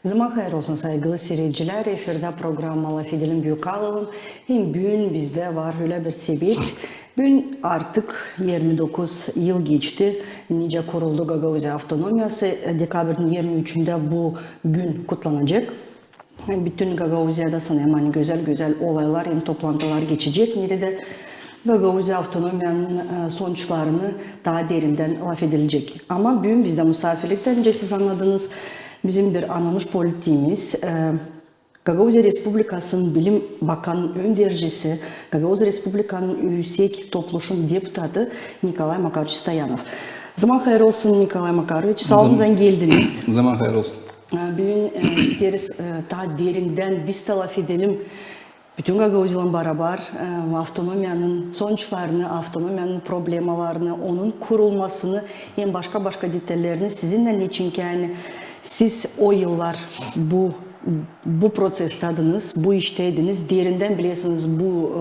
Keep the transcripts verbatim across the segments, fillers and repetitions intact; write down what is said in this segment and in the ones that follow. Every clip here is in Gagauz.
Zaman hayır olsun, saygılı siiredicilär. Efirdä programma "Lafedelim" Büük Alavın. Hem büün bizdä var ölä bir sebep. Büün artık irmi dokuz yıl geçti, nicä kuruldu Gagauziya avtonomiyası. Dekabrin irmi üçündä bu gün kutlanacek. Bütün Gagauziyada sanêrım, ani gözäl-gözäl olaylar hem toplantılar geçecek, neredä Gagauziya avtonomiyanın e, sonuçlarını taa derindän lafedilecek. Ama büün bizdä musaafirliktä, nicä siz annadınız, bizim bir anılmış politiimiz, e, Gagauziya Respublikasının bilim bakanın öndercisi, Gagauziya Respublikanın Üüsek Topluşun deputatı Nikolay Makaroviç Stoyanov. Zaman hayır olsun, Nikolay Makaroviç. Saa olun, ani geldiniz. Zaman hayır olsun. E, büün e, isteeriz e, taa derindän biz dä lafedelim bütün Gagauziyaylan barabar e, avtonomiyanın sonuçlarını, avtonomiyanın problemalarını, onun kurulmasını hem başka-başka detallerini sizinnän, neçin ki ani siz o yıllar bu bu proţessäydiniz, bu iştäydiniz, derindän bilersiniz bu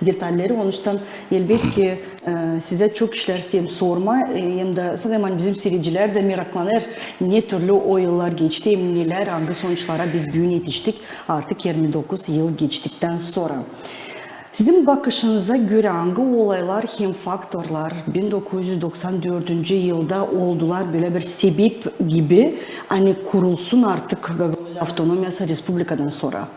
e, detalleri. Onuştan, elbetki, e, sizä çok işlär isteerim sormaa, e, hem dä sanêrım, ani bizim siiredicilär dä meraklanêr, ne türlü o yıllar geçti, hem nelär, angı sonuçlara biz büün etiştik artık irmi dokuz yıl geçtiktän sora. Sizin bakışınıza görä, angı olaylar hem faktorlar bin dokuz üz doksan dördüncü yılda oldular bölä bir sebep gibi, ani kurulsun artık Gagauziya avtonomiyası respublikadan sora?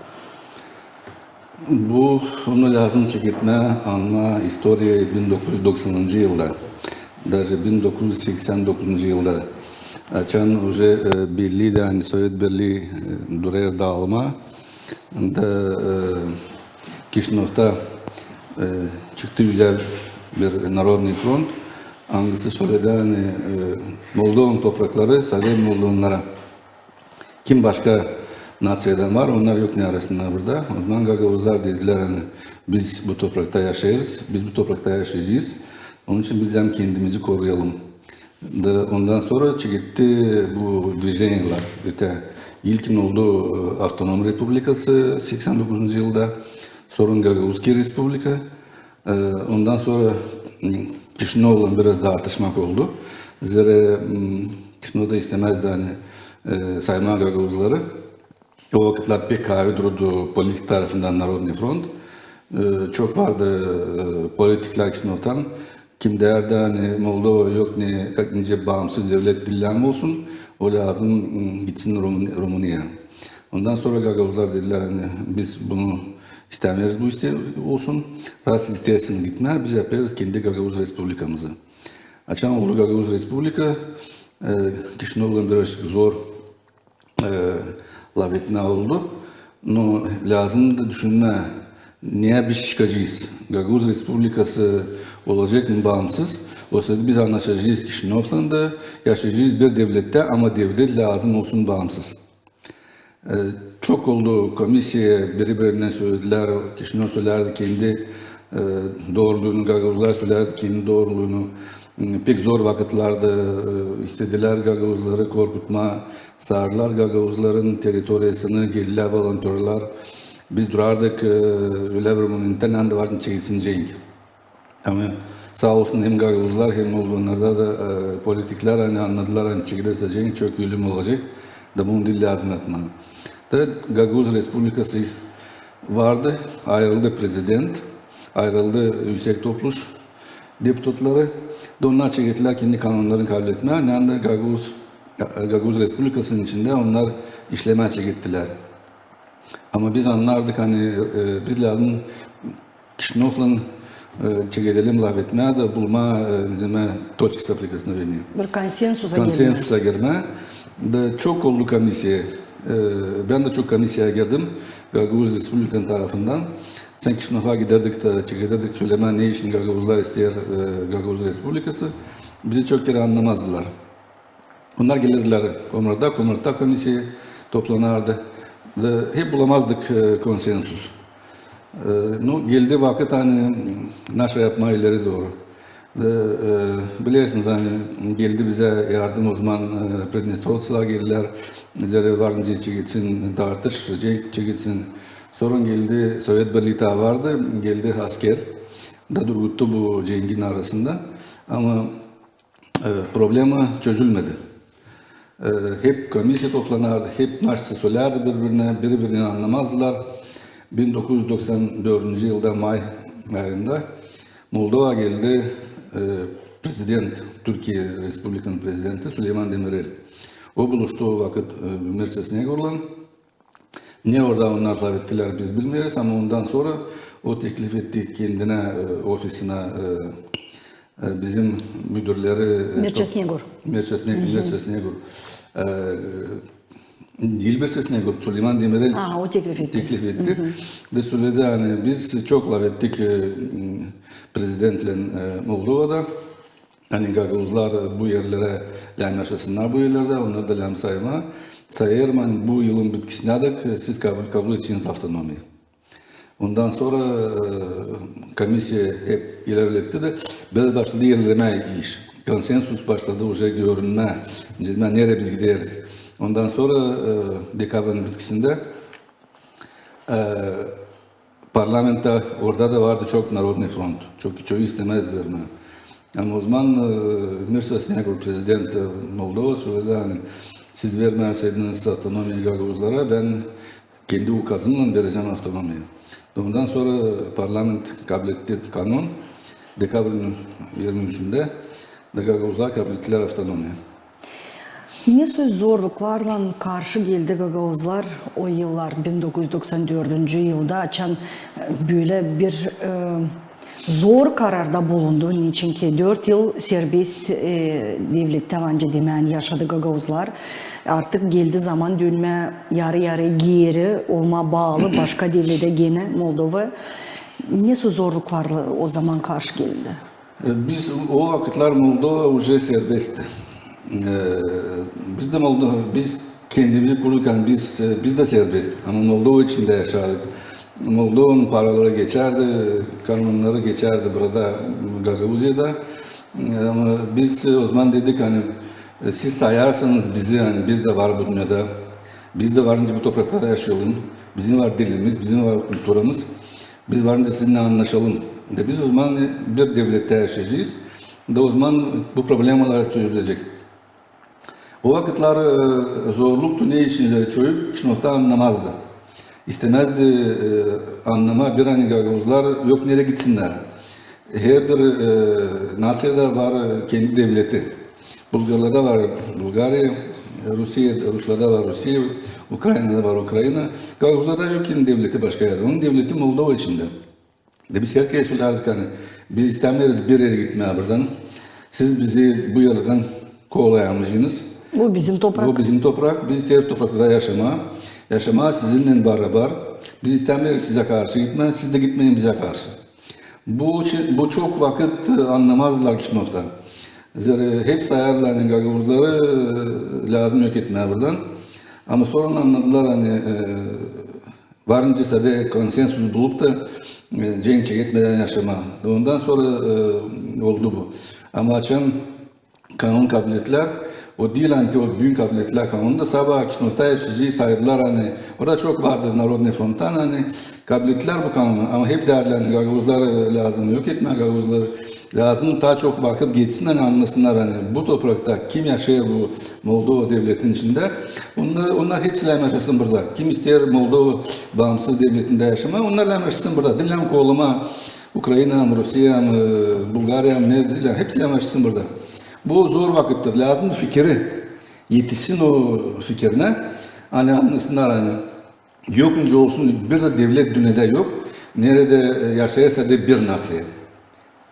Bu, onu lääzım çeketmää, annamaa istoriyayı bin dokuz üz doksanıncı yılda, даже bin dokuz üz seksän dokuzuncu yılda, açan uje e, Birlii dä, ani Sovet Birlii e, durêr daalmaa, da e, Kişinövda e, çıktı üzä bir Narodnıy front, angısı söledi, ani e, Moldovanın toprakları sade moldovanlara. Kim başka naţiyadan var, onnar yok ne arasında burada. O zaman gagauzlar dedilär, ani biz bu toprakta yaşêêrız, biz bu toprakta yaşayacez. Onun için biz dä kendimizi koruyalım. Da ondan sora çeketti bu dvijeniyalar. Öte ilkin oldu e, Avtonom Republikası seksän dokuzuncu yılda, sora Gagauzskiy Respublika. E, ondan sora m, Kişinövlan biraz tartışmak oldu. Zerä m, Kişinövda istämäzdilär, ani e, saymaa gagauzları. O vakıtlar pek kaavi dururdu politik tarafından Narodnıy front. E, çok vardı e, politiklär Kişinövdan, kim deerdi, ani Moldova yok ne, kak nicä baamsız devlet diil lääzım olsun, o lääzım m, gitsin Rumun- Rumuniyaya. Ondan sora gagauzlar dedilär, ani biz bunu istämeeriz, bu iste olsun. Rast isteersiniz gitmää, biz yapêrız kendi Gagauz Respublikamızı. Açan oldu Gagauz Respublika, e, Kişinövlan biraz zor e, lafetmää oldu. No lääzımdı düşünmää, ne biz çıkacez. Gagauz Respublikası olacek mı baamsız? Osa biz annaşacez Kişinövlan da, yaşayacez bir devlettä, ama devlet lääzım olsun baamsız. E, çok oldu komissiya, biri-birindän söledilär, Kişinöv sölärdi kendi e, dooruluunu, gagauzlar sölärdi kendi dooruluunu. M, pek zor vakıtlardı, e, istedilär gagauzları korkutmaa, saardılar gagauzların teritoriyasını, geldilär volontörlär. Biz durardık e, ölä bir momenttän, ani var çekilsin cenk. Ama saa olsun hem gagauzlar, hem moldovanlarda da e, politiklär, ani annadılar, ani çekilersä cenk, çok ölüm olacek, da bunu diil lääzım etmää. Da Gagauz Respublikası vardı, ayırıldı prezident, ayırıldı Üüsek Topluş deputatları. Da onnar çekettilär kendi kanunlarını kabletmää, ani Gagauz, Gagauz Respublikasının içindä onnar işlemää çekettilär. Ama biz annardık, ani e, biz lääzım Kişinövlan e, çekedelim lafetmää da bulmaa e, ne demek, точка соприкосновения. Bir konsensusa girmää. Konsensusa girmää. Da çok oldu komissiya. E, bän dä çok komissiyaya girdim Gagauz Respublikanın tarafından. Sän Kişinöva gidärdik da çekederdik sölemää, ne için gagauzlar isteer e, Gagauz Respublikası. Bizi çok kerä annamazdılar. Onnar gelirdilär komorda, komorda komissiya toplanardı. Da hep bulamazdık e, konsensus. E, no, geldi vakıt, ani naşa yapmaa ileri dooru. Da e, bilersiniz, ani geldi bizä yardım o zaman e, Pridnestrovtsılar geldilär. Zerä var nicä çeketsin, tartış, cenk çeketsin. Sora geldi, Sovet Birlii taa vardı, geldi asker. Da durguttu bu cengin arasında. Ama e, problema çözülmedi. E, hep komissiya toplanardı, hep naşta söleerdi biri-birinä, biri-birini annamazdılar. Bin dokuz üz doksan dördüncü yılda may ayında Moldova geldi, e, prezident, Türkiye Respublikanın prezidenti Suleyman Demirel. O buluştu o vakıt, e, Mirsa Snegurlan. Ne orada onnar lafettilär, biz bilmeeriz, ama ondan sora o teklif etti kendinä, e, ofisinä, e, e, bizim müdürleri, e, Mirsa Snegur. Mirsa Sne-, Mirsa Snegur. E, diil Mirsa Snegur, Suleyman Demirel. Aa, o teklif etti. Teklif etti. Da söledi, ani biz çok lafettik, e, prezidentlän, e, Moldovada. Ani gagauzlar bu erlerä lääzım yaşasınnar bu erlerdä, onnarı da lääzım saymaa. Sayêrım, ani bu yılın bitkisinädäk, e, siz kabul, kabul edeceniz avtonomiya. Ondan sora, e, komissiya hep ilerletti dä, biraz başladı ilerlemää iş. Konsensus başladı uje görünmää, bilmää, nereyi biz gideriz. Ondan sora, e, dekabrın bitkisindä, e, parlamentta orada da vardı çok Narodnıy front. Çok, çoyu istämäzdi vermää. Ama o zaman, e, Mirsa Snegur, prezident, e, Moldova, söledi, ani siz vermeyeceniz avtonomiya gagauzlara, bän kendi ukazımnan verecäm avtonomiya. Ondan sora parlament kabletti kanon, dekabrın irmi üçündä da gagauzlar kablettilär avtonomiya. Ne soy zorluklarlan karşı geldi gagauzlar o yıllar, bin dokuz üz doksan dördüncü yılda, açan, e, bölä bir, e, zor kararda bulundu. Neçinki dört yıl serbest, e, devlette, anca demää, yaşadı gagauzlar. Artık geldi zaman dönmää yarı-yarıya geeri olmaa baalı başka devletä genä Moldova. Ne soy zorluklarlan o zaman karşı geldi? E, biz o vakıtlar Moldova uje serbestti. E, biz dä Moldova, biz kendimizi kurduk, ani biz, e, biz dä serbest. Ama Moldova içindä yaşardık. Moldovanın paraları geçärdi, kanonnarı geçärdi burada Gagauziyada. E, ama biz, e, o zaman dedik, ani, e, siz sayarsanız bizi, ani biz dä var bu dünnedä, biz dä varınca bu topraklarda yaşayalım, bizim var dilimiz, bizim var kulturamız, biz varınca sizinnän annaşalım. Da biz o zaman bir devlette yaşayacez. Da o zaman bu problemalar çözülecek. O vakıtlar, e, zorluktu, ne için zerä çoyu Kisnofta annamazdı. İstämäzdi, e, annamaa, bir ani gagauzlar yok nereyi gitsinnär. Herbir, e, naţiyada var, e, kendi devleti. Bulgarlarda var Bulgariya, Rusiya, ruslarda var Rusiya, Ukraynada var Ukrayna. Gagauzlarda yok kendi devleti başka erdä. Onun devleti Moldova içindä. Da biz herkerä sölärdik, ani biz istämeeriz bir erä gitmää buradan. Siz bizi bu erdän kovalayamayacınız. Bu bizim toprak. Bu bizim toprak. Biz isteeriz topraklarda yaşamaa. Yaşamaa sizinnän barabar. Biz istämeeriz sizä karşı gitmää. Siz dä gitmeyin bizä karşı. Bu, bu çok vakıt, e, annamazdılar Kisnofta. Zerä hep sayardılar, ani gagauzları, e, lääzım yok etmää buradan. Ama sora annadılar, ani, e, varınca sade konsensus bulup da, e, cenk çeketmedän yaşamaa. Ondan sora, e, oldu bu. Ama açan kanon kablettilär, o diil, ani o büün kablettilär kanonu da, sabaa Kisnofta hepsicii saydılar, ani orada çok vardı Narodnıy fronttan, ani kablettilär bu kanonu. Ama hep deerlär, ani gagauzları lääzım yok etmää, gagauzları lääzım taa çok vakıt geçsin, ani annasınnar, ani bu toprakta kim yaşêêr bu Moldova devletinin içindä. Onnar, onnar hepsi lääzım yaşasın burada. Kim isteer Moldova baansız devletindä yaşamaa, onnar lääzım yaşasın burada. Diil lääzım kovalamaa Ukrayna mı, Rusiya mı, Bulgariya mı, neredä diil, hepsi lääzım yaşasın burada. Bu zor vakıttır. Lääzım fikiri etişsin o fikirinä, ani annasınnar, ani yok nicä olsun, bir dä devlet dünnedä yok, neredä, e, yaşêêr sade bir naţiya.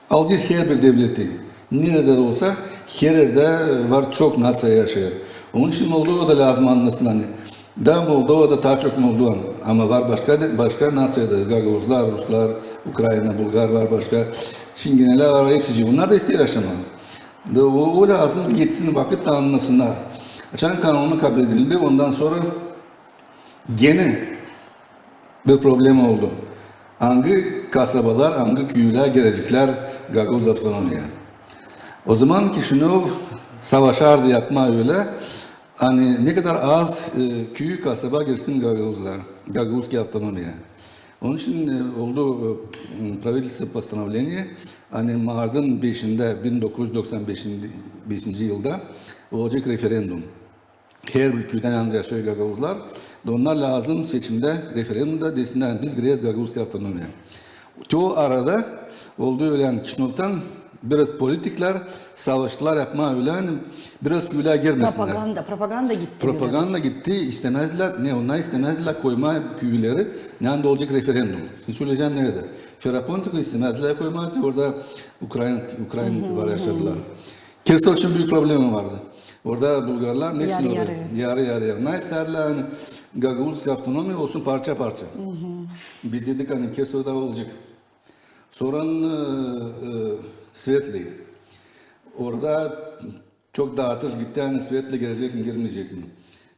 Alacez herbir devleti. Neredä olsa, her erdä var çok naţiya yaşêêr. Onun için Moldova da lääzım annasın, ani da Moldova da taa çok Moldovan. Ama var başka de-, başka naţiya da, gagauzlar, ruslar, Ukrayna, bulgar var başka. Çingenelär var, hepsicii. Onnar da isteer yaşamaa. Da o, o lääzım geçsin vakıt da annasınnar. Açan kanonu kabledildi, ondan sora genä bir problema oldu. Angı kasabalar, angı küüler gireceklär gagauz avtonomiya? O zaman Kişinöv savaşardı yapmaa ölä, ani ne kadar az, e, küü, kasaba girsin gagauzlar, gagauzskiy avtonomiya. Onun için, e, oldu, e, praviditelstvo postanovleniye, ani martın beşindä bin dokuz üz doksan beşinci, beşinci yılda olacek referendum. Herbir küüdän, ani yaşêêr gagauzlar, da onnar lääzım seçimdä, referendumda desinär, biz gireriz Gagauzskaya avtonomiya. Te o arada oldu ölä, ani Kişinövdan biraz politiklär savaştılar yapmaa ölä, ani biraz küülär girmesinär. Propaganda, propaganda gitti biraz. Propaganda gitti, istämäzdilär, ne, onnar istämäzdilär koymaa küüleri, neredä olacek referendum. Söleyecäm neredä. Ferapontika istämäzdilär koymaa, orada ukrain, ukrainţı var, yaşardılar. Kirsov için büük problema vardı. Orada bulgarlar ne için orada? Yarı-yarıya. Yarı-yarıya. Ne istärlär, ani Gagauzskaya avtonomiya olsun parça-parça. Biz dedik, ani Kirsovda olacek. Sora e, e, Svetli. Orada çok dartış gitti, ani Svetli girecek mi, girmeyecek mi?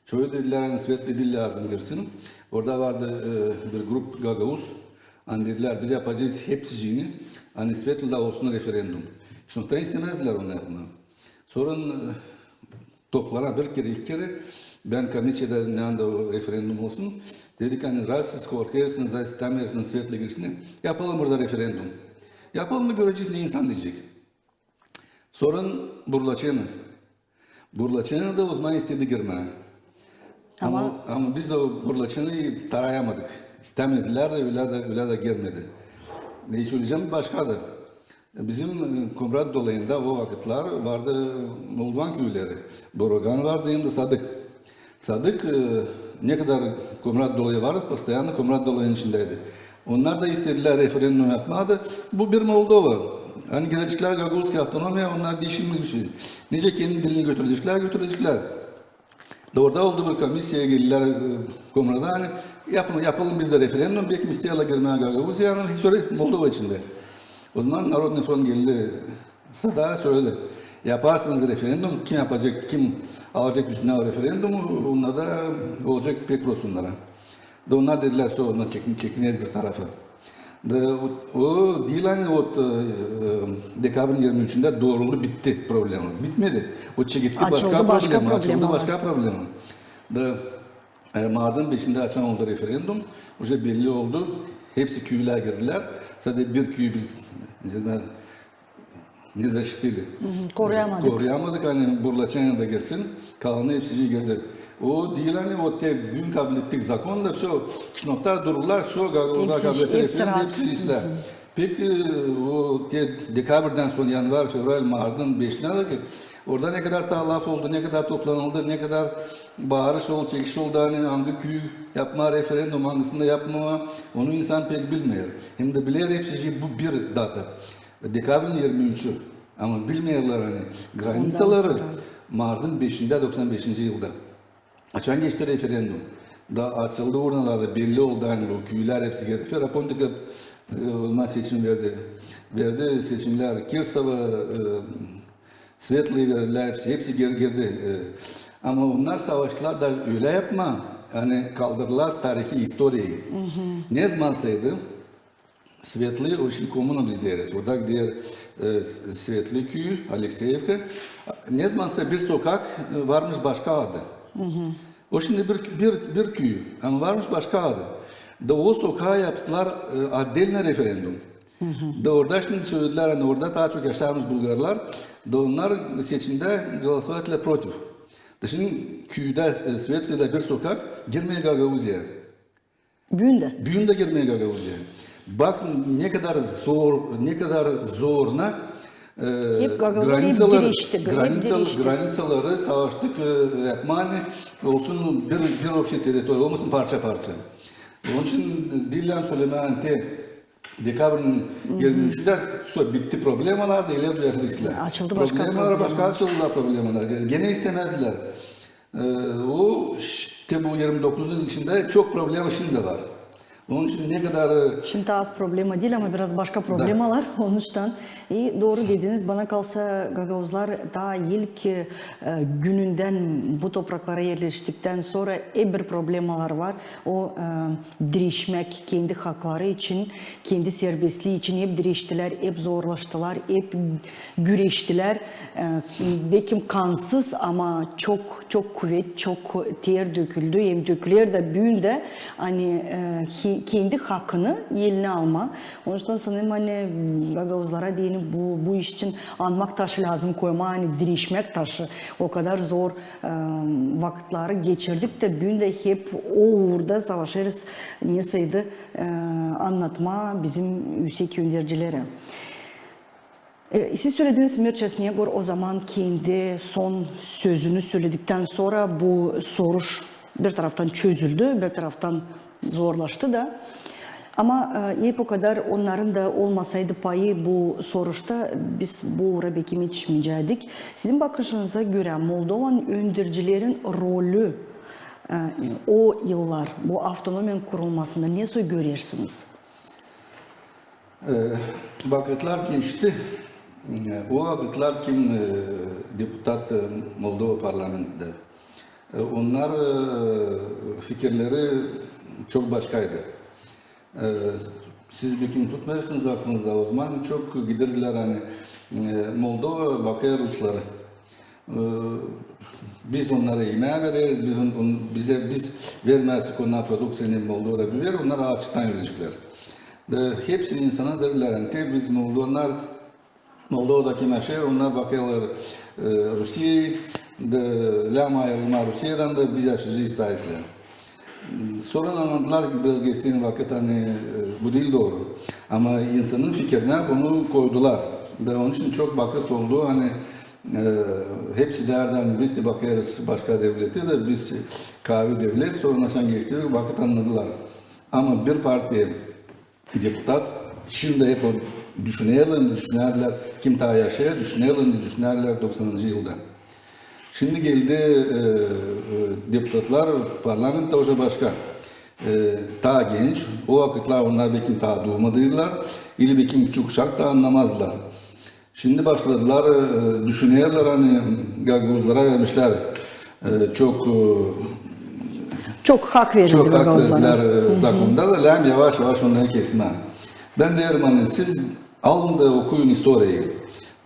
Çoyu dedilär, ani Svetli diil lääzım girsin. Orada vardı e, bir grup gagauz. Ani dedilär, biz yapacez hepsicini, ani Svetlidä olsun referendum. Şindi istämäzdilär onu yapmaa. Sora e, toplana bir kerä, iki kerä, bän komissiyada, neredä o referendum olsun, dedik, ani раз siz korkêrsınız, раз istämeersiniz Svetli girsin, yapalım burada referendum. Yapalım da görecez, ne insan deyecek. Sora Burlaçenı. Burlaçenı da ozaman istedi girmää. Ama, ama biz o Burlaçenıyı tarayamadık. İstämedilär dä, ölä dä, ölä dä girmedi. Ve söleyecäm başka da. Bizim e, Komrat dolayında o vakıtlar vardı moldovan küüleri. Borogan vardı, hem dä Sadık. Sadık, e, ne kadar Komrat dolayı vardı, постоянно Komrat dolayının içindäydi. Onnar da istedilär referendum yapmaa da. Bu bir Moldova. Ani gireceklär Gagauzskaya avtonomiya, onnar diişilmemiş bir şey. Nicä kendi dilini götüreceklär, götüreceklär. Da orada oldu bir komissiya, geldilär e, Komrada, ani yapın, yapalım biz dä referendum, bekim isteerlär girmää Gagauziyanın, sora Moldova içindä. Ozaman Narodnıy front geldi Sadıa, söledi: yaparsınız referendum, kim yapacek, kim alacek üstünä o referendumu, onda da olacek pek rost onnara. Da onnar dedilär, sora onnar çekin-, çekineriz bir tarafa. Da o, o diil, ani o e, e, dekabrın irmi üçündä dooruldu, bitti problema. Bitmedi. O çekitti başka problema, açıldı başka problema. Da e, martın beşindä açan oldu referendum, уже belli oldu. Hepsi küüyä girdilär. Sade bir küüyü biz, ne, ne защитили. Koruyamadık. Koruyamadık, ani Burlaçenı da girsin. Kalanı hepsicii girdi. O diil, ani o te büün kablettik zakon da, всё, Kişinövda durdular, всё, Gagauzlar kabletti referendum, hepsi islää. Pek e, o te dekabrdan sora yanvar, fevral, martın beşinä dä ki, orada ne kadar taa laf oldu, ne kadar toplanıldı, ne kadar baarış oldu, çekiş oldu, ani angı küüyü yapmaa referendum, angısında yapmamaa, onu insan pek bilmeer. Hem dä biler hepsicii bu bir data. Dekabrın irmi üçü. Ama bilmeerlär, ani graniţaları martın beşindä doksan beşinci yılda. Açan geçti referendum, da açıldı urnalar da, belli oldu, ani bu küüylär hepsi girdi. Ferapontika e, ozaman seçim verdi. Verdi seçimneri Kirsova, e, Svetlıyı verdilär, hepsi, hepsi gir-, girdi. E, ama onnar savaştılar da ölä yapmaa, ani kaldırdılar tarihi, istoriyayı. Ne zamansaydı Svetli, o şindi komuna biz deeriz. Orada deer e, S-, Svetli küüyü, Alekseyevka. Ne zamansa bir sokak e, varmış başka adı. O şindi bir, bir, bir küüyü, ama varmış başka adı. Da o sokaa yaptılar e, отдельный referendum. Da orada şindi söledilär, ani orada taa çok yaşarmış bulgarlar. Da onnar seçimdä голосовали против. Da şindi küüdä, e, Svetlidä bir sokak girmeer Gagauziya. Büün dä. Büün dä girmeer Gagauziya. Bak, ne kadar zor, ne kadar zoruna e, graniţaları, graniţaları savaştık e, yapmaa, ani olsun bir, bir общий teritoriya, olmasın parça-parça. Onun için diil lääzım sölemää, ani te dekabrın irmi üçündä всё, bitti problemalar da, ileri duyarlı işlär. Açıldı başka problemalar. Problemalar, başka açıldılar problemalar. Genä istämäzdilär. E, o, te bu irmi dokuzun içindä çok problema şindi dä var. Onun için ne kadar e, Şindi az problema diil, ama biraz başka problemalar. Onuştan, e, dooru dediniz, bana kalsa, gagauzlar taa ilk e, günündän bu topraklara erleştiktän sora hep bir problemalar var. O e, direşmäk kendi hakları için, kendi serbestlii için hep direştilär, hep zorlaştılar, hep güreştilär. E, bekim kansız, ama çok, çok kuvet, çok ter döküldü, hem döküler dä büün dä, ani e, kendi hakını elinä alma. Onuştan sanêrım, ani gagauzlara deyni bu, bu iş için anmak taşı lääzım koymaa, ani dirişmäk taşı. O kadar zor e, vakıtları geçirdik da büün dä hep o uurda savaşêrız, nesä dä e, annatmaa bizim üüsek öndercileri. E, siz sölediniz, Mirça Snegor o zaman kendi son sözünü sölediktän sora bu soruş bir taraftan çözüldü, bir taraftan zorlaştı da. Ama e, hep o kadar onnarın da olmasaydı payı bu soruşta, biz bu uura bekim etişmeyecäydik. Sizin bakışınıza görä, Moldovanın öndercilerin rolü e, o yıllar bu avtonomiyanın kurulmasında ne soy görersiniz? E, vakıtlar geçti. E, o vakıtlar kim e, deputat e, Moldova parlamentindä, e, onnar e, fikirleri çok başkaydı. E, siz bekim tutmêêrsınız aklınızda, o zaman çok giderilär, ani e, Moldova bakêr rusları. E, biz onnara imää vereriz, biz on, on, bizä, biz vermäzsek onnara produkţiyayı, Moldova da biber, onnar açlıktan öleceklär. Da hepsi insana deerlär, ani te biz moldovannar Moldovada kim yaşêêr, onnar bakêrlar e, Rusiyayı, da lääm ayırılmaa Rusiyadan da biz yaşayacez taa islää. Sora annadılar ki, biraz geçti vakıt, ani e, bu diil dooru. Ama insanın fikirinä bunu koydular. Da onun için çok vakıt oldu, ani e, hepsi deerdi, ani biz dä bakêrız başka devleti da biz kaavi devlet, sora nasıl geçti vakıt annadılar. Ama bir partiya deputat, şindi hep o düşünerlär, düşünärdilär, kim taa yaşêêr, düşünerlär, düşünärdilär doksanıncı yılda. Şindi geldi e, e, deputatlar, parlament taa uje başka. E, taa genç, o vakıtlar onnar bekim taa duumadıydılar, ili bekim küçük uşak da annamazdılar. Şindi başladılar, e, düşünerlär, ani gagauzlara vermişlär e, çok e, Çok hak verildi çok hak gagauzlara. Verdilär e, zakonda da lääm yavaş-yavaş onnarı kesmää. Bän deerim, ani siz alın da okuyun istoriyayı.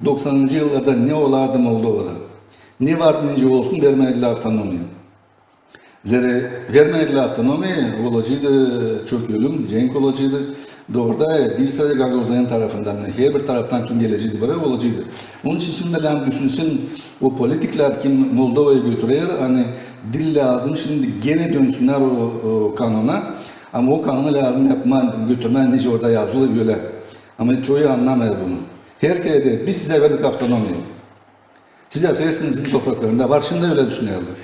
Doksanıncı yıllarda ne olardı Moldovada? Ne vardı nicä olsun, vermedilär avtonomiya. Zerä vermedilär avtonomiya, olaceydı çok ölüm, cenk olaceydı. Dooru da, e, diil sade gagauzların tarafından, herbir taraftan kim geleceydi buraya, olaceydı. Onun için şindi lääm düşünsün o politiklär, kim Moldovayı götürer, ani diil lääzım şindi genä dönsünnär o, o kanuna. Ama o kanunu lääzım yapmaa, götürmää nicä orada yazılı ölä. Ama çoyu annamêêr bunu. Her terde biz sizä verdik avtonomiya. Siz yaşêêrsınız bizim topraklarında. Var, şindi ölä düşünerlär.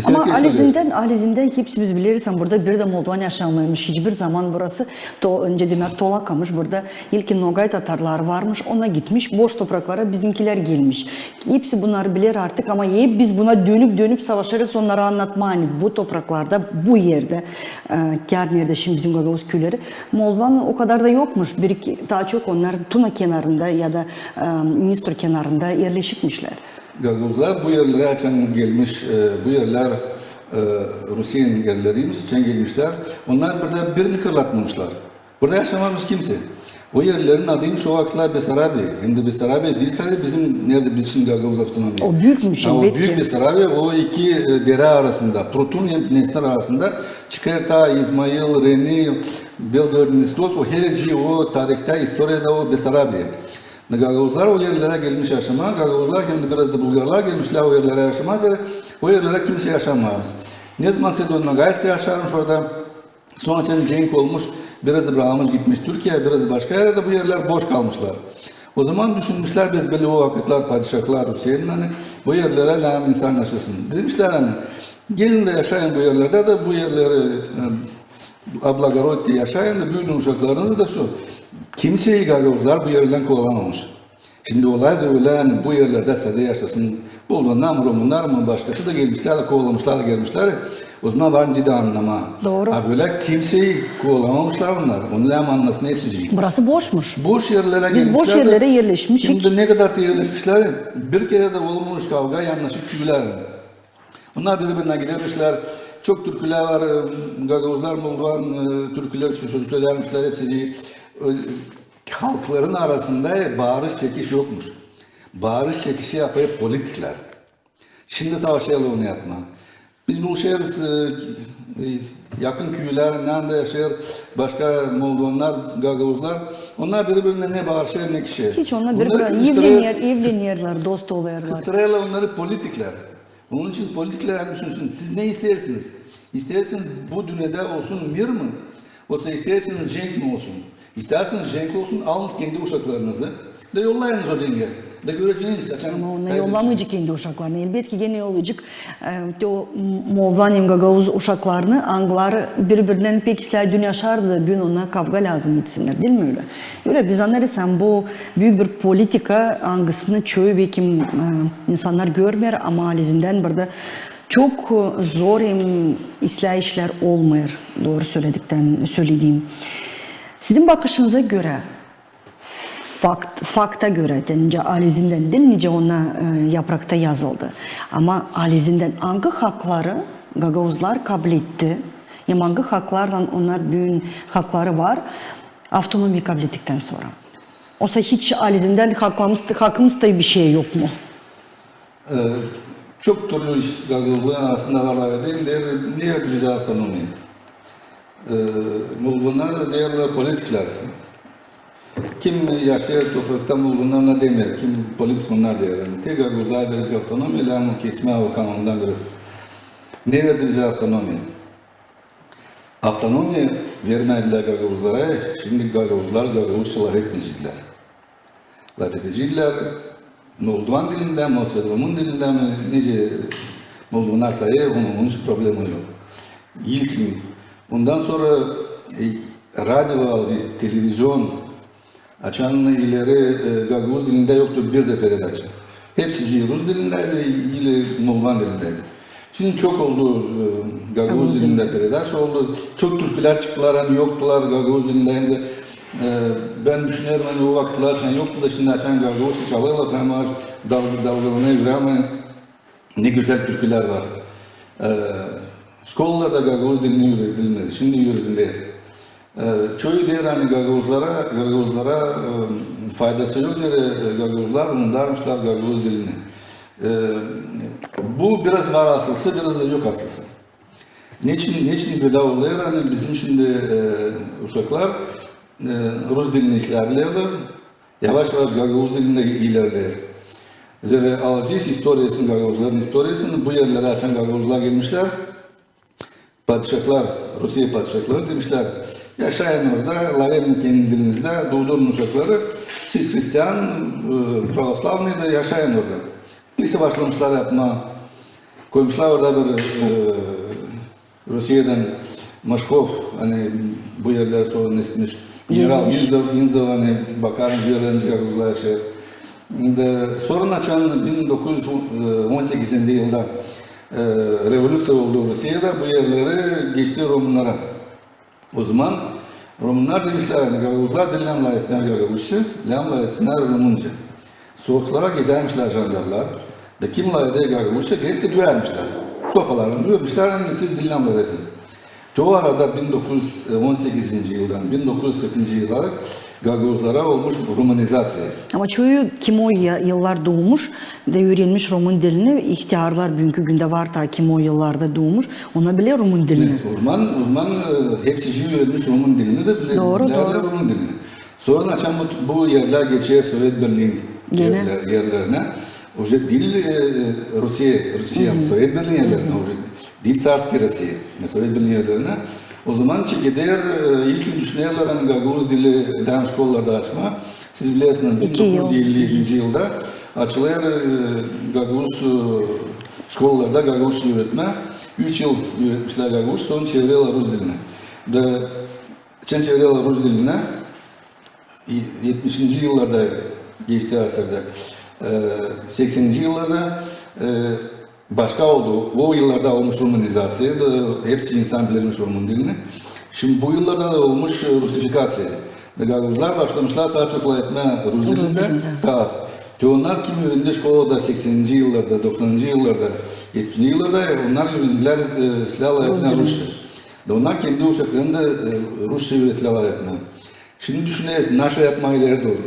Ama halizdän, halizdän hepsimiz bileriz, ani burada bir dä moldovan yaşamêêrmış hiçbir zaman burası. To, öncä demäk Tolakamış, burada ilkin nogay tatarlar varmış, ona gitmiş, boş topraklara bizimkilär gelmiş. Hepsi bunnarı biler artık, ama hep biz buna dönüp-dönüp savaşêrız onnara annatmaa, ani bu topraklarda, bu erdä, e, kär neredä şindi bizim gagauz küüleri, moldovan o kadar da yokmuş, bir iki, taa çok onnar Tuna kenarında ya da e, Dnistru kenarında erleşikmişlär. Gagauzlar bu erlerä açan gelmiş, e, bu erlär e, Rusiyanın erleriymiş, açan gelmişlär. Onnar burada birini kırlatmamışlar. Burada yaşamazmış kimsey. O erlerin adıymış o vakıtlar Besarabiya. Hem dä Besarabiya diil sade bizim, neredä biz şindi gagauz avtonomiya. O büükmüş, ha, o elbetki. Büük Besarabiya, o iki e, derä arasında, Prutun hem Dnestar arasında, çıkêr taa İzmail, Reni, Belgorod, Dnestrovsk, o hereci o tarihta, istoriyada o Besarabiya. Gagauzlar o erlerä gelmiş yaşamaa, gagauzlar hem dä biraz da bulgarlar gelmişlär o erlerä yaşamaa, zerä o erlerä kimsey yaşamêêrmış. Ne zaman sedonogaytsı yaşarmış orada, sora açan cenk olmuş, biraz da brakmış, gitmiş Türkiyeyä, biraz da başka erä, bu erlär boş kalmışlar. O zaman düşünmüşlär, biz belli o vakıtlar padişahlar Rusiyanın, ani bu erlerä lääm insan yaşasın. Demişlär, ani gelin dä yaşayın bu erlerdä dä, bu erleri e, облагородьте, yaşayın da, büüdün uşaklarınızı da, sora. Kimseyi gagauzlar bu erlerdän kovalamamış. Şindi olay da ölä, ani bu erlerdä sade yaşasın. Bulgarlar mı, rumunnar mı, başkası da gelmişlär dä, kovalamışlar da gelmişlär. O zaman var nicä dä annamaa. Dooru. Ha, bölä kimseyi kovalamamışlar onnar. Onu lääm annasın hepsicii. Burası boşmuş. Boş erlerä gelmişlär. Biz boş erlerä erleşmişik. Şindi ne kadar da erleşmişlär, bir kerä dä olmamış kavga yanaşı küülerin. Onnar biri-birinä gidermişlär. Çok türkülär var, e, gagauzlar, moldovan e, türküleri çok söz söleermişlär, hepsicii. E, halkların arasında e, baarış-çekiş yokmuş. Baarış-çekişi yapêr politiklär. Şindi savaşêrlar onu yapmaa. Biz buluşêrız e, e, yakın küülär, neredä yaşêêr başka moldovannar, gagauzlar, onnar biri-birindän ne barışêr, ne kişer. Hiç, onnar biri-birindän evlener, evlenerlär, dost olêrlar. Kıstırêrlar onnarı politiklär. Onun için politiklär düşünsün, siz ne isteersiniz? İsteersiniz bu dünnedä olsun mir mi? Osa isteersiniz cenk mi olsun? İsteersiniz cenk olsun, alınız kendi uşaklarınızı da yollayınız o cengä. Da göreceniz, açan... Ama onnar yollamayacek kendi uşaklarını. Elbetki, genä yollayacek, e, te o m-, moldovan hem gagauz uşaklarını, angıları biri-birindän pek islää dün yaşardı da büün onnar kavga lääzım etsinnär, diil mi ölä? Ölä, biz annêêrız, hem bu büük bir politika, angısını çoyu, bekim, e, insannar görmeer, ama alizindän burada çok, e, zor hem islää işlär olmêêr, dooru söledikten, sölediim. Sizin bakışınıza görä, fakt, fakta görä, te nicä alizindän diil, nicä ona, e, yaprakta yazıldı. Ama alizindän angı hakları gagauzlar kabletti, hem angı haklarlan onnar büün hakları var, avtonomiya kablettiktän sora? Osa hiç alizindän hakımız, hakımız da bişey yok mu? E, çok türlü iş, gagauzların arasında var, lafedeyim, deer, ne verdi bizä avtonomiya? E, moldovannar da deerlär politiklär. Kim yaşêêr toprakta, moldovannar ona demeer, kim politik, onnar deerlär. Yani, te gagauzlara verdik avtonomiya, lääzım kesmää o kanundan biraz. Ne verdi bizä avtonomiya? Avtonomiya vermedilär gagauzlara, şindi gagauzlar gagauzça lafetmeyeciklär. Lafedecekler moldovan dilindä mi, osa rumun dilindä mi, nicä moldovannar sayêr, onun, onun için problema yok. İlkin, ondan sora, e, radio alıcı, televizion, açan ileri, e, gagauz dilindä yoktu bir dä peredaça. Hepsi rus dilindäydi, ili moldovan dilindäydi. Şindi çok oldu, e, gagauz dilindä peredaça oldu. Çok türkülär çıktılar, ani yoktular gagauz dilindä. Hem dä, e, bän düşünerim, ani o vakıtlar açan yoktu da, şindi açan gagauzça çalêrlar, hem dal-, dalgalanêr, ama ne gözäl türkülär var. E, şkolalarda gagauz dilini üüredilmez, şindi üürediler. E, çoyu deer, ani gagauzlara, gagauzlara, e, faydası yok, zerä, e, gagauzlar unudarmışlar gagauz dilini. E, bu biraz var aslısı, biraz da yok aslısı. Neçin, neçin bölä olêr, ani bizim şindi, e, uşaklar, e, rus dilini ilerleerlär, yavaş-yavaş gagauz dilini ilerleer. Zerä alacez istoriyasını, gagauzların istoriyasını, bu erlerä açan gagauzlar gelmişlär, padişahlar, Rusiye padişahları demişlär: yaşayın orada, lafedin kendi dilinizdä, duudurun uşakları, siz hristian, e, pravoslavnıy da yaşayın orada. Öyleyse başlamışlar yapmaa. Koymuşlar orada bir, e, Rusiyedän Maşkov, ani bu erleri sora nesmiş, general Gezmiş. Inzov, Inzov, ani bakar, bu erleri nicä gagauzlar yaşêêr. Da sora açan bin dokuz üz on sekizinci yılda, e, revolüţiya oldu Rusiyada, bu erleri geçti rumunlara. O zaman rumunnar demişlär, ani gagauzlar diil lääzım lafetsinnär gagauzça, lääzım lafetsinnär rumunca. Sokaklara gezärmişlär jandarlar, da kim lafeder gagauzça, gelip dä düüyärmişlär. Sopalarını düüyärmişlär, ani siz diil lääzım lafedersiniz. Te o arada bin dokuz üz on sekizinci yıldan bin dokuz üz kırkıncı yıla gagauzlara olmuş rumanizaţiya. Ama çoyu, kim o ya-, yıllar duumuş da üürenmiş rumun dilini, ihtärlar, büünkü gündä var taa, kim o yıllarda duumuş, onnar biler rumun dilini. O zaman, o zaman, e, hepsi üürenmiş rumun dilini da biler, dooru, bilerlär dooru. Rumun dilini. Sora açan bu, bu erler geçer Sovet Birliin erler-, erlerinä. Uje diil, e, Rusiye, Rusiye, Sovet Birliin erlerinä, uje diil Tsarskiy Rusiye, Sovet Birliin erlerinä. O zaman çekeder, e, ilkin düşünerlär, ani gagauz dili lääzım şkolalarda açmaa. Siz bilersiniz, bin dokuz üz elli edinci yılda açılêr, e, gagauz, e, şkolalarda gagauzça üüretmää. Üç yıl üüretmişlär gagauz, sora çevirerlär rus dilinä. Da, açan çevirerlär rus dilinä, etmişinci yıllarda, geçti asırda, e, sekseninci yıllarda, e, başka oldu. O yıllarda olmuş rumanizaţiya, da hepsi insan bilirmiş rumun dilini. Şindi bu yıllarda da olmuş, e, rusifikaţiya. Da gagauzlar başlamışlar taa çok lafetmää rus dilindä, taa az. Te onnar, kim üürendi şkolada sekseninci yıllarda, doksanıncı yıllarda, etmişinci yıllarda, onnar üürendilär, e, islää lafetmää rusça. Da onnar kendi uşaklarını da, e, rusça üüretilär lafetmää. Şindi düşüneriz, naşey yapmaa ileri dooru.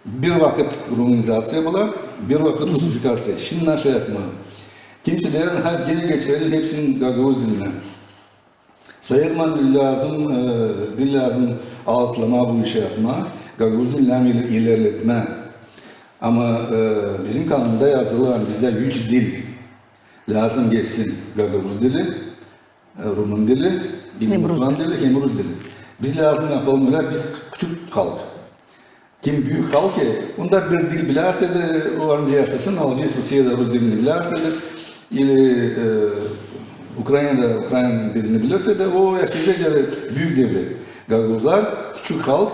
Bir vakıt rumanizaţiya bula, bir vakıt rusifikaţiya. Şindi naşey yapmaa? Kimsä deer, hadi genä geçirelim hepsini gagauz dilinä. Sayêrım, ani lääzım, e, diil lääzım altlamaa bu işi yapmaa, gagauz dilini hem iler-, ilerletmää. Ama, e, bizim kanunda yazılı, ani bizdä üç dil lääzım geçsin: gagauz dili, e, rumun dili, hem rus dili, hem rus dili. Biz lääzım yapalım ölä, biz küçük halk. Kim büük halk, e, onda bir dil bilärsä dä, o ancak yaşasın, alacez Rusiyada rus dilini bilärsä dä, ili, e, Ukraynada ukrayn dilini bilärsä dä, o yaşayacek, yani, büük devlet. Gagauzlar küçük halk,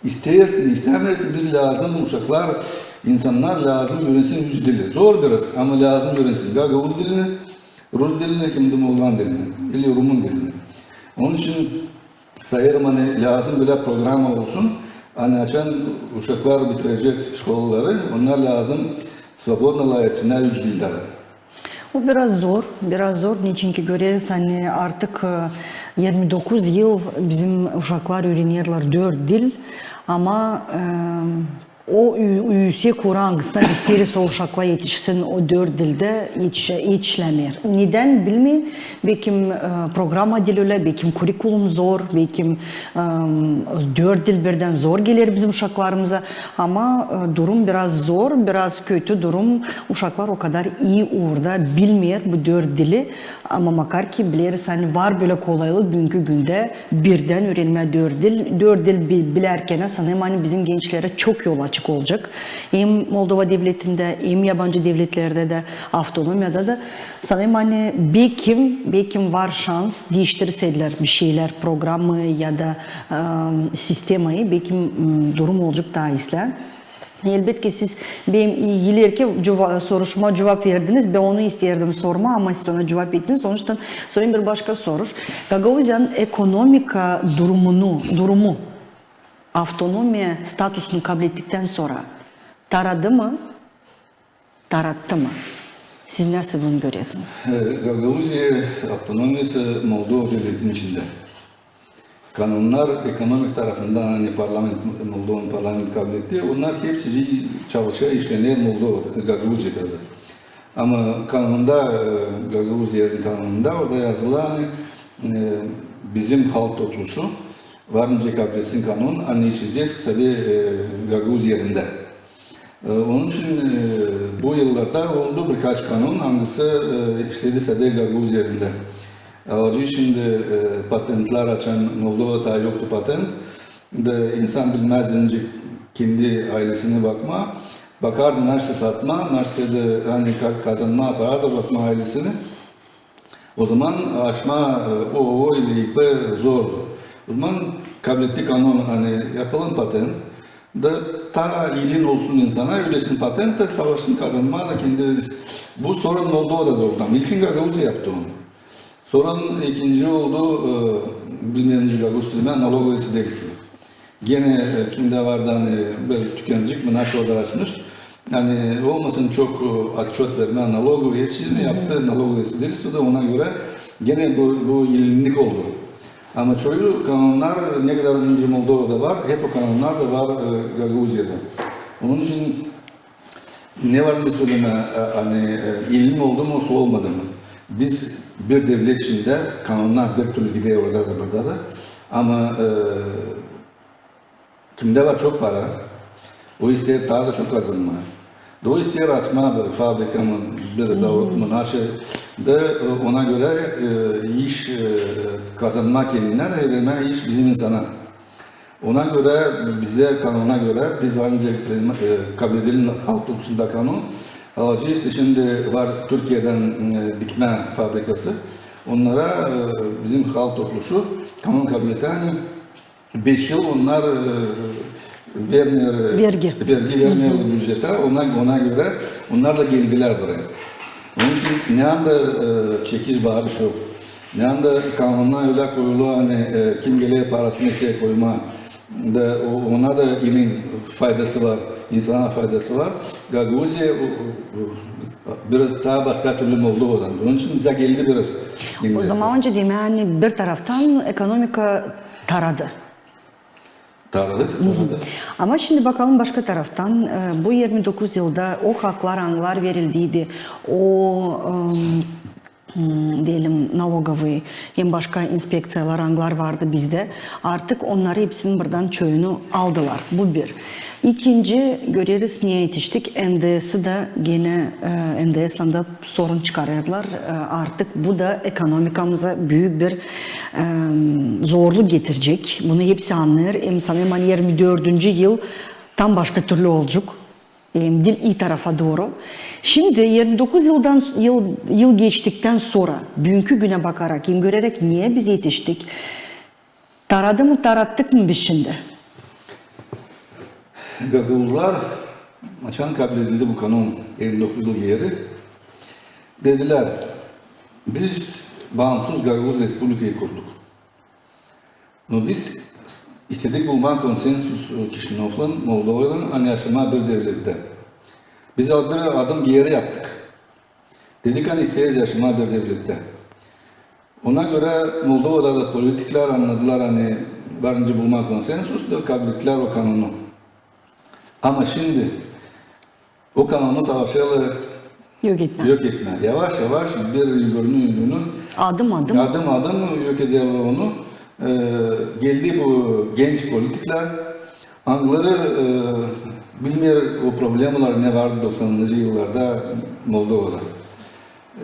isteersin, istämeersin, biz lääzım, uşaklar, insannar lääzım üürensin üç dili. Zor biraz, ama lääzım üürensin gagauz dilini, rus dilini, hem dä moldovan dilini, ili rumun dilini. Onun için sayêrım, ani lääzım bölä programa olsun, ani açan uşaklar bitirecek şkolaları, onnar lääzım svobodno lafetsinnär üç dildä dä. O biraz zor, biraz zor. Neçinki göreriz, ani artık, e, irmi dokuz yıl bizim uşaklar üürenerlär dört dil, ama, e, o ü-, üüsek uura, angısına biz isteeriz, o uşaklar etişsin o dört dildä, etişä-, etişlämeer. Nedän, bilmeerim. Bekim, e, programa diil ölä, bekim kurikulum zor, bekim, e, dört dil birdän zor geler bizim uşaklarımıza. Ama, e, durum biraz zor, biraz kötü durum. Uşaklar o kadar ii uurda bilmeer bu dört dili. Ama makar ki bileriz, ani var bölä kolaylık büünkü gündä birdän üürenmää dört dil, dört dil bi-, bilärkän, sanêrım, ani bizim gençlerä çok yol açık olacek. Hem Moldova devletindä, hem yabancı devletlerdä dä, avtonomiyada da. Sanêrım, ani bekim, bekim var şans, diiştirseydilär bir şeylär, programayı ya da, e, sistemayı, bekim, m, durum olacek taa islää. Elbetki, siz benim ilerki cuva-, soruşuma cuvap verdiniz. Bän onu isteerdim sormaa, ama siz ona cuvap ettiniz. Onuştan sorayım bir başka soruş. Gagauziyanın ekonomika durumunu, durumu, avtonomiya statusunu kablettiktän sora taradı mı, tarattı mı? Siz nasıl bunu görersiniz? E, Gagauziya avtonomiyası Moldova devletinin içindä. Kanunnar ekonomik tarafından, ani parlament, Moldovan parlament kabletti, onnar hepsi çalışêr, işlener Moldovada, Gagauziyada da. Ama kanunda, e, Gagauziyanın kanununda orada yazılı, ani, e, bizim halk topluşu var nicä kabletsin kanun, ani işleyecek sade, e, Gagauz erindä. E, onun için, e, bu yıllarda oldu birkaç kanun, angısı, e, işledi sade Gagauz erindä. Alacez şindi, e, patentlär, açan Moldovada taa yoktu patent. Da insan bilmäzdi nicä kendi aylesini bakmaa. Bakardı, nasıl satmaa, nasıl da, ani ka-, kazanmaa para da bakmaa aylesini. O zaman açmaa, e, OO ili İP zordu. O zaman kabletti kanun, ani yapalım patent. Da taa ilin olsun insana, ödesin patent da savaşsın kazanmaa da kendi. Bu sorun Moldovada da oldu. İlkin Gagauziya yaptı onu. Sora ikinci oldu, e, bilmeerim, nicä gagauz sölemää, налоговое свидетельство. Genä, e, kimdä vardı, ani bir tükendicik mi, nasıl orada açmış. Ani olmasın çok, e, отчёт vermää налоговый, hepsini yaptı налоговое свидетельство da, ona görä genä bu, bu ilinlik oldu. Ama çoyu kanunnar, ne kadar nicä Moldovada var, hep o kanunnar da var, e, Gagauziyada. Onun için ne var ne sölemää, e, ani, e, ilin oldu mu, olmadı mı? Biz bir devlet içindä, kanunnar bir türlü gider orada da, burada da. Ama, e, kimdä var çok para, o isteer taa da çok kazanmaa. Da o isteer açmaa bir fabrika mı, bir zavod mu, nasıl da, e, ona görä, e, iş, e, kazanmaa kendinä da vermää iş bizim insana. Ona görä, bizä, kanuna görä, biz var nicä, e, kabledelim halk topluşunda kanun. Alacez, şindi var Türkiyedän, e, dikmä fabrikası. Onnara, e, bizim halk topluşu kanun kabletti, ani beş yıl onnar, e, vermeer, vergi, vergi vermeer bücetä. Ona, ona görä onnar da geldilär buraya. Onun için ne anda, e, çekiş-baaırış yok, ne anda kanuna ölä koyulu, ani, e, kim geler parasını isteer koymaa, da o, ona da ilin faydası var, insana faydası var. Gagauziya, o, o, biraz taa başka türlü Moldovadan. Onun için bizä geldi biraz. O zaman öncä demää, ani bir taraftan ekonomika taradı. Taradı, taradı. Ama şindi bakalım başka taraftan. E, bu irmi dokuz yılda o haklar, angılar verildiydi, o, e, m, deyelim, nalogovıy hem başka inspekţiyalar, angılar vardı bizdä. Artık onnarı hepsinin buradan çoyunu aldılar. Bu bir. İkinci, göreriz, ne etiştik. N D S'i dä genä, e, N D S'län dä sorun çıkarêrlar. E, artık bu da ekonomikamıza büük bir, e, zorluk getirecek. Bunu hepsi annêêr. Hem sanêrım, ani irmi dördüncü yıl tam başka türlü olacek. Hem diil ii tarafa dooru. Şindi irmi dokuz yıldan, yıl, yıl geçtiktän sora, büünkü günä bakarak, hem göreräk, neyä biz etiştik? Taradı mı, tarattık mı biz şindi? Gagauzlar, açan kabledildi bu kanon irmi dokuz yıl geeri, dedilär, biz baamsız Gagauz Respublikayı kurduk. No biz istedik bulmaa konsensus, e, Kişinövlan, Moldovaylan, ani yaşamaa bir devlettä. Biz bir adım geeri yaptık. Dedik, ani isteeriz yaşamaa bir devlettä. Ona görä Moldovada da politiklär annadılar, ani var nicä bulmaa konsensus, da kablettilär o kanonu. Ama şindi o kanonu savaşêrlar yok etmää. Yok etmää. Yavaş-yavaş bir ülgünü, ülgünü, adım-adım, adım-adım yok ederlär onu. E, geldi bu genç politiklär, angıları, e, bilmeer o problemalar, ne vardı doksanıncı yıllarda Moldovada.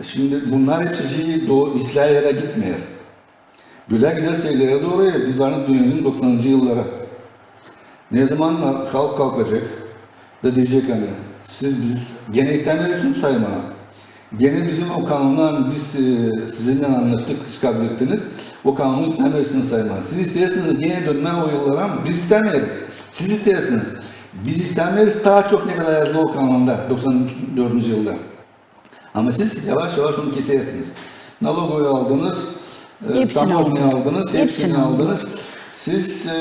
Şindi bunnar hepsi do-, islää erä gitmeer. Bölä giderse ileri dooru, biz var nicä dönelim doksanıncı yıllara. Ne zaman halk kalkacek da deyecek, ani siz bizi genä istämeersiniz saymaa. Genä bizim o kanondan biz, e, sizinnän annaştık, siz kablettiniz. O kanonu istämeersiniz saymaa. Siz isteersiniz genä dönmää o yıllara, biz istämeeriz. Siz isteersiniz. Biz istämeeriz taa çok, ne kadar yazılı o kanonda doksan dördüncü yılda. Ama siz yavaş-yavaş onu kesersiniz. Nalogovayı aldınız, e, tamožnayı aldınız, hepsini aldınız. Siz, e,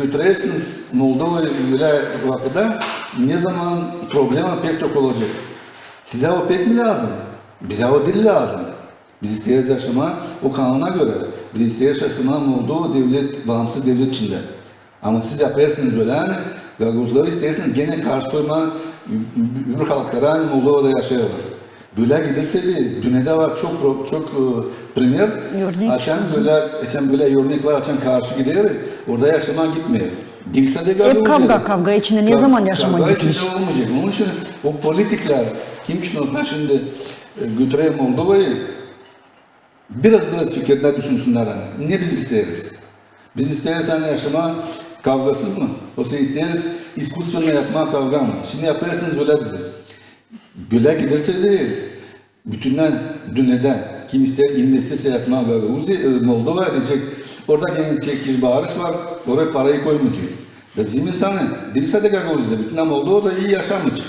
götürersiniz Moldovayı ölä vakıda, ne zaman problema pek çok olacek. Sizä o pek mi lääzım? Bizä o diil lääzım. Biz isteeriz yaşamaa o kanona görä. Biz isteeriz yaşamaa Moldova devlet, baamsız devlet içindä. Ama siz yapêrsınız ölä, ani gagauzları isteersiniz genä karşı koymaa öbür halklara, ani Moldovada yaşêêrlar. Bölä giderse dä, dünnedä var çok pro-, çok, e, primer. Örnek. Açan bölä, açan bölä örnek var, açan karşı gider, orada yaşamaa gitmeer. Diil sade Gagauziyada. Hep kavga, kavga içindä ne zaman yaşamaa gitmiş? Kavga içindä olmayacek. Onun için o politiklär, kim için o şindi, e, götürer Moldovayı, biraz-biraz fikirindä düşünsünnär, ani ne biz isteeriz. Biz isteeriz, ani yaşamaa kavgasız mı? Osa isteeriz iskustvennä yapmaa kavga mı? Şindi yapêrsınız ölä bizi. Bölä giderse dä, bütünnä dünnedä, kim isteer investiţiya yapmaa Gagauziya, e, Moldovaya, deyecek, orada genä çekiş-baarış var, oraya parayı koymayacez. Da bizim insanı, diil sade Gagauziyada, bütünnä Moldovada ii yaşamayacek.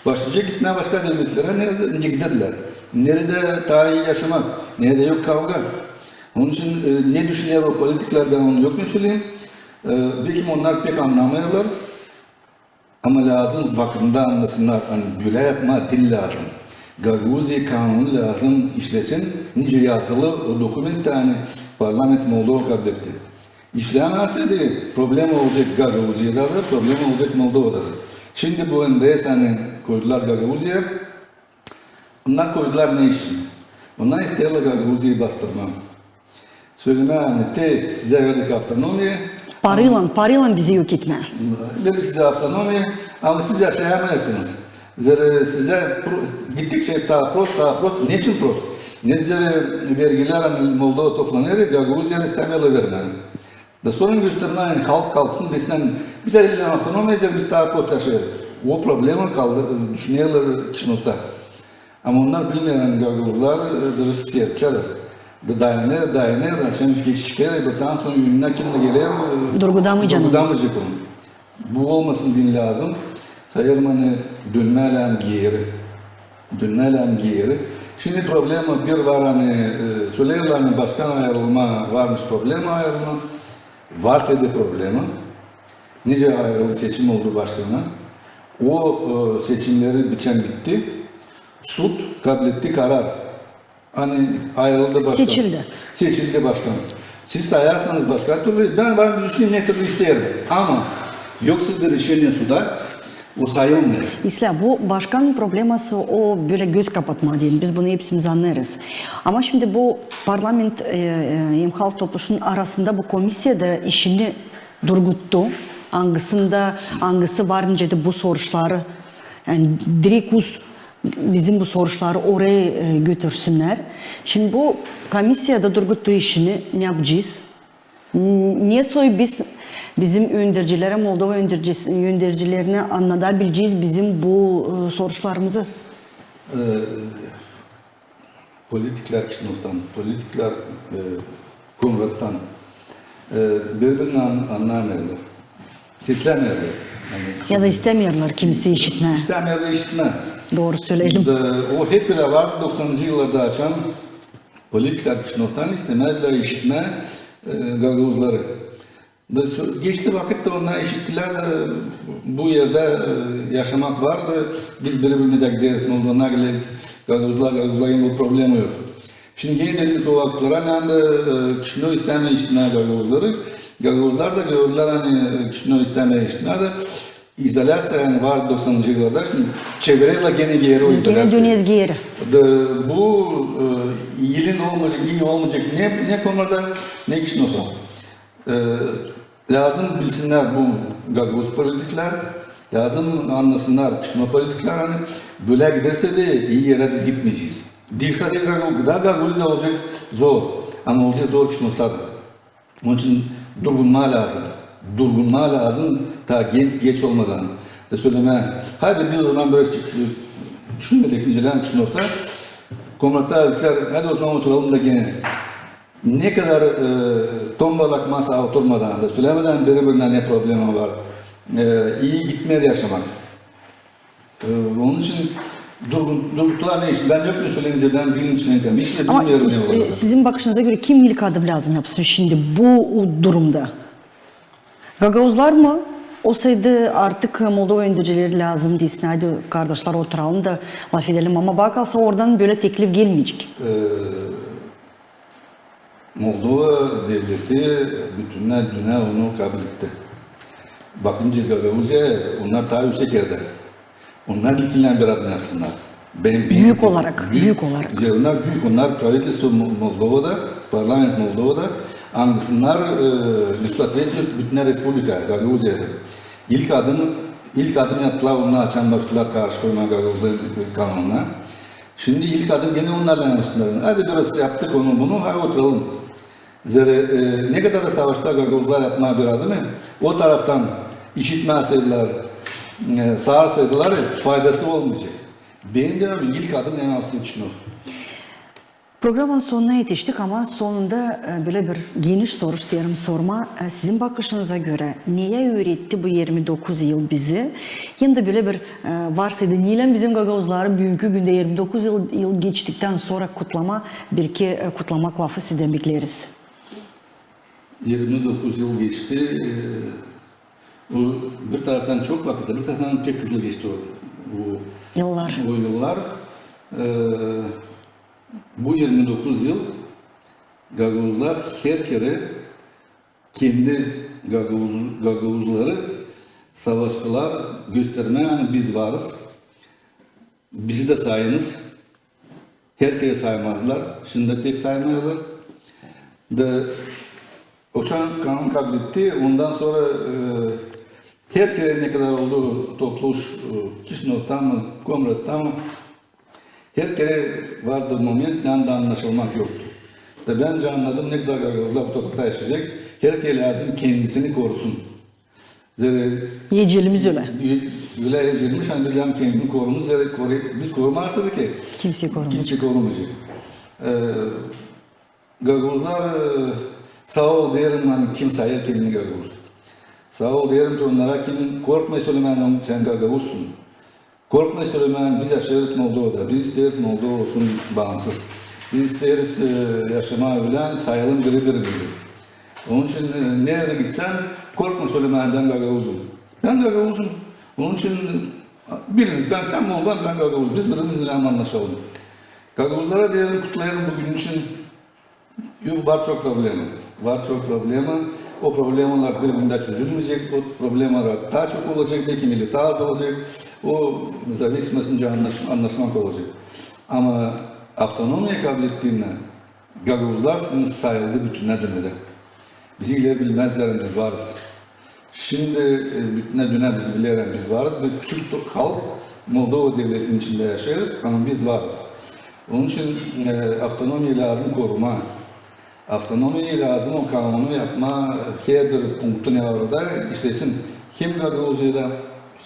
Başlayacek gitmää başka devletlerä, neredä, nicä giderlär. Neredä taa ii yaşamak, neredä yok kavga. Onun için, e, ne düşüner o politiklär, bän onu yok ne söleyim. E, bekim onnar pek annamêêrlar. Ama lääzım vakıdında annasınnar, ani bölä yapmaa diil lääzım. Gagauziya kanonu lääzım işlesin, nicä yazılı o dokumenttär, ani parlament Moldova kabletti. İşlämärse dä, problema olacek Gagauziyada da, problema olacek Moldovada da. Şindi bu N D S, ani koydular Gagauziyaya, onnar koydular ne için? Onnar isteerlär Gagauziyayı bastırmaa. Sölemää, ani te sizä verdik avtonomiya. Paraylan, paraylan bizi yok etmää. Verdik sizä avtonomiya, ama siz yaşayamêêrsınız. Zerä sizä pro-, gittikçä taa prost, taa prost. Ne için prost? Ne zerä vergilär, ani Moldova toplanêr, Gagauziyaya istämeerlär vermää. Da sora göstermää, ani halk kalksın, desin, ani bizä illän avtonomiya, zerä biz taa prost yaşêêrız. O problema kaldı, düşünerlär Kişinövda. Ama onnar bilmeer, ani gagauzlar, e, bir sertçä da. Da dayanêr, dayanêr, açan keşişkär, bir taa sora önünä kim dä geler, e, durgudamayacek onu. Bu olmasın deyni lääzım. Sayêrım, ani dönmää lääzım geeri. Dönmää lääzım geeri. Şindi problema bir var, ani, e, söleerlär, ani başkan ayırılmaa, varmış problema ayırılmaa. Var sade problema. Nicä ayırıldı, seçim oldu başkana. O, e, seçimleri biçän bitti. Sud kabletti karar. Ani ayırıldı başkan. Seçildi. Seçildi başkan. Siz sayarsanız başka türlü, bän var bir düşüneyim, ne türlü isteerim. Ama yoksa bir решение суда, O sayılmêêr. İslää, bu başkanın probleması, o bölä göz kapatma deyni. Biz bunu hepsimiz annêêrız. Ama şindi bu parlament, e, e, hem halk topluşunun arasında bu komissiyada işini durguttu. Angısında, angısı var nicä dä bu soruşları, yani direkt uz bizim bu soruşları oraya, e, götürsünnär. Şindi bu komissiyada durguttu işini, ne yapacez? Ne soy biz bizim öndercilerä, Moldova önderci-, öndercilerinä annadabilecez bizim bu, e, soruşlarımızı? E, politiklär Kişinövdan, politiklär, e, Komrattan, e, biri-birini an-, annamêêrlar. Seslämeerlär. Yani, ya da istämeerlär kimsey işitmää. İstämeerlär işitmää. Dooru söledim. Da o hep ölä vardı doksanıncı yıllarda, açan politiklär Kişinövdan istämäzdilär işitmää, e, gagauzları. Da so-, geçti vakıt da onnar işittilär, e, bu erdä, e, yaşamak vardı, biz biri-birimizä gideriz, ne oldu, onnar geler, gagauzlar, gagauzlar, genä o problema yok. Şindi genä dä o vakıtlara, ne anda, e, Kişinöv istämeer işitmää gagauzları, gagauzlar da gördülär, ani, e, Kişinöv istämeer işitmää da, izolyaţiya, yani, vardı doksanıncı yıllarda, şindi çevirerlär genä geeri o izolyaţiyayı. Genä döneriz geeri. Da bu, e, ii olmayacek, ii olmayacek ne, ne Komrata, ne Kişinöva. E, lääzım bilsinnär bu gagauz politiklär, lääzım annasınnar Kişinöv politiklär, ani bölä gidersä dä ii erä biz gitmeyecez. Diil sade Gagau-, da Gagauziyada olacek zor, ama olacek zor Kişinövda da. Onun için durgunmaa lääzım. Durgunmaa lääzım, taa ge-, geç olmadan. Da sölemää, haydi biz o zaman birazcık, e, düşünmedik, nicä lääzım Kişinövda. Komratta deer, haydi o zaman oturalım da genä. Ne kadar, e, tombalak masaa oturmadan da, sölemedän biri-birinä ne problema var. E, ii gitmeer yaşamak. E, onun için durgun, durguttular ne iş? Bän yok mu sölemää, bän bilmeerim, hiç dä bilmeerim ne olacek. Ama, e, sizin bakışınıza görä kim ilk adım lääzım yapsın şindi bu durumda? Gagauzlar mı? Olsaydı artık Moldova öndercileri lääzım desin, haydi kardaşlar oturalım da lafedelim. Ama bana kalsa oradan bölä teklif gelmeyecek. E, Moldova devleti bütünnä dünnä onu kabletti. Bakınca Gagauziyaya, onnar taa üüsek erdä. Onnar ilkinnän bir adım yapsınnar. Büük olarak, büük olarak. Onnar büük, onnar pravidlistvo Mo-, Moldovada, parlament Moldovada, angısınnar, e, несут ответственность bütünnä respublikaya, Gagauziyaya. İlk adım, ilk adım yaptılar onnar, açan baktılar karşı koymaa gagauzların bir kanununa. Şindi ilk adım genä onnarlan yapsınnar. Haydi biraz yaptık onu, bunu, haydi oturalım. Zerä, e, ne kadar da savaştılar gagauzlar yapmaa bir adımı, o taraftan işitmää saydılar, e, saarsaydılar, faydası olmayacek. Bän deerim, ilk adım ne yapsın Kişinöv. Programanın sonuna etiştik, ama sonunda, e, bölä bir geniş soruş isteerim sormaa. E, sizin bakışınıza görä, neyä üüretti bu irmi dokuz yıl bizi? Hem dä bölä bir, e, varsaydı, neylän bizim gagauzları büünkü gündä irmi dokuz yıl, yıl geçtiktän sora kutlamaa, bir iki, e, kutlamaa lafı sizdän bekleriz. İrmi dokuz yıl geçti. E, bu bir taraftan çok vakıt, bir taraftan pek hızlı geçti o, o yıllar. O yıllar. E, bu irmi dokuz yıl gagauzlar her kerä kendi gagauz-, gagauzları savaştılar göstermää, ani biz varız. Bizi dä sayınız. Her kerä saymazdılar. Şindi pek saymêêrlar. Da o çan kanun kabletti, ondan sora, e, her kerä ne kadar oldu topluş, e, Kişinövda mı, Komratta mı, her kerä vardı moment, ne anda annaşılmak yoktu. Da bän dä annadım, ne kadar gagauzlar bu toprakta yaşayacek, her kerä lääzım kendisini korusun. Zerä ecelimiz ölä. Ölä ecelimiz, ani biz lääzım kendimizi korumamız, zerä koru-, biz korumarsaydık, kimsey korumayacek. Kimsey korumayacek. E, gagauzlar, e, saa ol deerim, ani kim sayêr kendini gagauz. Saa ol deerim onnara, kim korkmêêr sölemää, ani sän gagauzsun. Korkmêêr sölemää, ani biz yaşêêrız Moldovada, biz isteeriz Moldova olsun baansız. Biz isteeriz, e, yaşamaa ölä, sayalım biri-birimizi. Onun için, e, neredä gitsän, korkma sölemää, ani bän gagauzum. Bän gagauzum. Onun için, e, biliniz, bän, sän moldan, bän gagauz. Biz biri-birimizlän annaşalım. Gagauzlara deerim, kutlêêrım bugün için. Yok, var çok problema. Var çok problema. O problemalar bir gündä çözülmeyecek, o problemalar taa çok olacek, belki millet az olacek. O zavismestinä anlaş-, anlaşmak olacek. Ama avtonomiya kablettiynän gagauzlar sayıldı bütünnä dünnedä. Bizi ileri bilmäzlär, ani biz varız. Şindi, e, bütünnä dünnä bizi biler, ani biz varız. Bir küçük to-, halk, Moldova devletinin içindä yaşêêrız, ama biz varız. Onun için, e, avtonomiya lääzım korumaa. Avtonomiya lääzım o kanunu yapmaa, herbir punktu, ne var orada, işlesin hem Gagauziyada,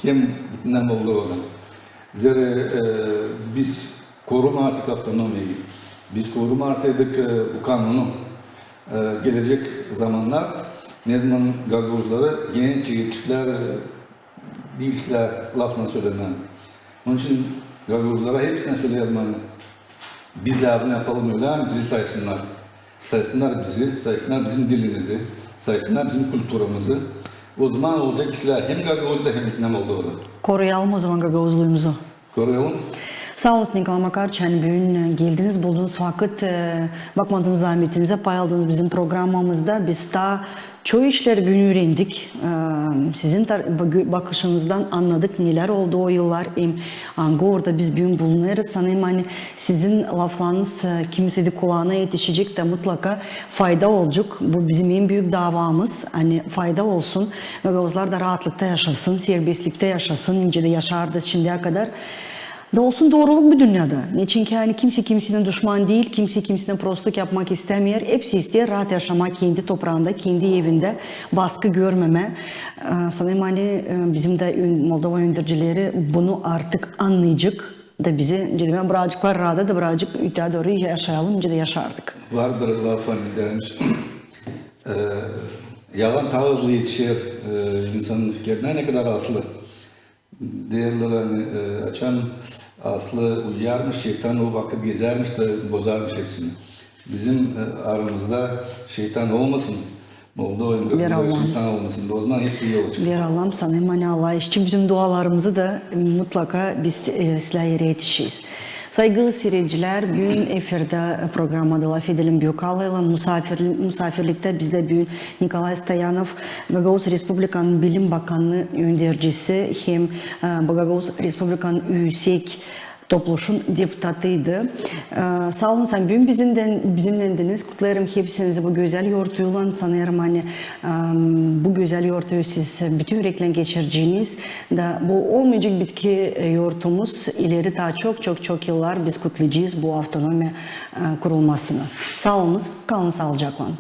hem bütünnä Moldovada. Zerä, e, biz korumarsak avtonomiyayı, biz korumarsaydık, e, bu kanunu, e, gelecek zamannar, ne zaman gagauzları genä çekeceklär, e, diil islää laflan sölemää. Onun için gagauzlara hepsinä söleerim, ani biz lääzım yapalım ölä, ani bizi saysınnar. Saysınnar bizi, saysınnar bizim dilimizi, saysınnar bizim kulturamızı. O zaman olacek islää hem Gagauziyada, hem bütünnä Moldovada. Koruyalım o zaman gagauzluumuzu. Koruyalım. Saa olun, Nikolay Makarıç, ani büün geldiniz, buldunuz vakıt, e, bakmadınız zaametinizä, pay aldınız bizim programamızda. Biz taa çoyu işleri büün üürendik. E, sizin tar-, ba-, gö-, bakışınızdan annadık, nelär oldu o yıllar, hem angı orada biz büün bulunêrız. Sanêrım, ani sizin laflarınız, e, kimseyä dä kulaana etişecek dä mutlaka fayda olacek. Bu bizim en büük davamız, ani fayda olsun. Gagauzlar da raatlıkta yaşasın, serbestliktä yaşasın, nicä dä yaşardı şindiyä kadar. Da olsun dooruluk bu dünnedä. Neçinki ani kimsey kimseydän duşman diil, kimsey kimseydän prostluk yapmak istämeer. Hepsi isteer raat yaşamaa kendi topraanda, kendi evindä, baskı görmemää. E, sanêrım, ani, e, bizim dä ön-, Moldova öndercileri bunu artık annayacek. Da bizi, nicä deerim, bırakaceklar raada da bırakacek öteyä dooru yaşayalım, nicä dä yaşardık. Var bir laf, ani dermiş, e, yalan taa hızlı etişer, e, insanın fikirinä, ne kadar aslı. Deerlär, ani, e, açan aslı uyuyarmış, şeytan o vakıt gezärmiş da bozarmış hepsini. Bizim, e, aramızda şeytan olmasın, Moldova Gagauziyada şeytan olmasın, o zaman hepsi ii olacek. Veer Allahım, sanêrım, ani Allah işitecek bizim dualarımızı da mutlaka biz, e, islää erä etişeriz. Saygılı siiredicilär, büün efirdä programada Lafedelim Büük Alaylan, musaafir-, musaafirliktä bizdä büün Nikolay Stoyanov, Gagauz Respublikanın Bilim Bakannıı öndercisi hem, e, Gagauz Respublikanın Üüsek Topluşun deputatıydı. E, saa olun, ani büün bizimdän, bizimnäydiniz. Kutlêêrım hepsinizi bu gözäl yortuylan. Sanêrım, ani, e, bu gözäl yortuyu siz bütün üreklän geçireceniz. Da bu olmayacek bitki, e, yortumuz. İleri taa çok, çok, çok yıllar biz kutlayacez bu avtonomiya, e, kurulmasını. Saa olunuz, kalın saalıcaklan.